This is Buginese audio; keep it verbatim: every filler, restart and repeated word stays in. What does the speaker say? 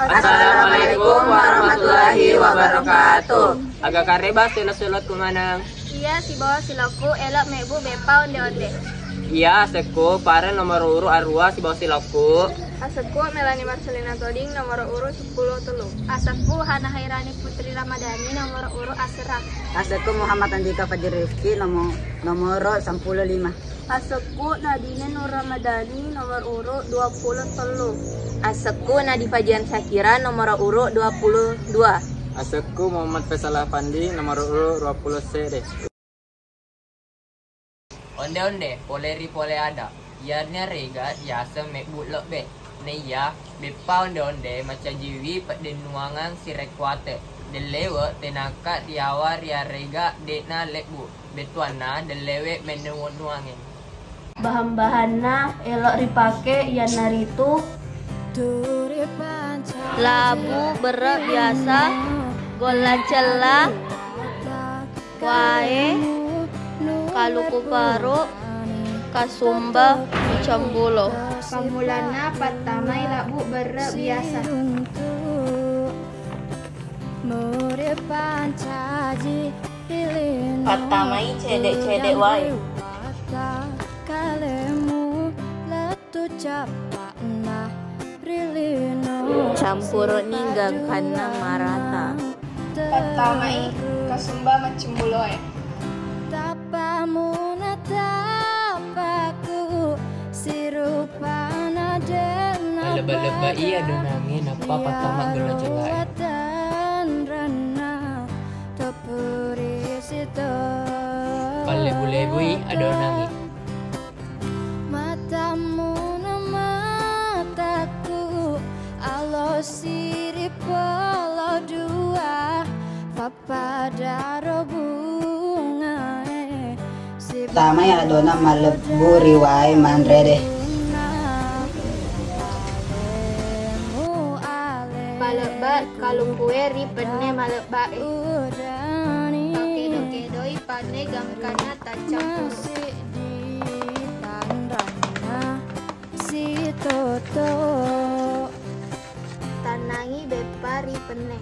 Assalamualaikum warahmatullahi wabarakatuh. Aga kareba selo-selo ku maneng? Iya, sibawa silokku, elok mebbu beppa onde-onde. Iya, asekku Farel nomor urut arua sibawa silokku. Asekku Melani Marcelina Toding nomor urut seppulo tellu. Asekku Hana Hairani Putri Ramadhani nomor urut asera. Asekku Muhammad Andika Fajri Rifki nomor, nomor seppulo lima. Asekku Nadine Nur Ramadhani nomor urut dua puluh tellu. Asekku Nadi Fajian Syakira nomor urut dua puluh dua. Asekku Muhammad Faisal Afandi nomor urut dua puluh sede. Onde-onde, pole ri pole ada. Iyarega riaseng mebbu lebbe. Naiya, beppa onde-onde macajiwi peddennuangang sirekkuate. Dellewe tenaka riawa riarega de'na lebbu. Bettuanna dellewe mennuang-nuange. Bahan-bahanna elok ripake iyanaritu labu berre biasa, golla cella, wae, kaluku paru, kasumba, macambulo. Pammulanna pattamai labu berre biasa. Pattamai cede-cede wae. Campuroni gangkanna marata. Pattamai kasumba maccumbuloe. Lebba-lebbai adonangnge nappa pattama golla cellae. Pallebu-lebui adonangnge. Tamai adonang mallebbu ri wae manre de. Palebba kalukue ri penne malebbae. Pakedo-kedoi panne gangkanna taccappuru. Tannangi beppa ri penne.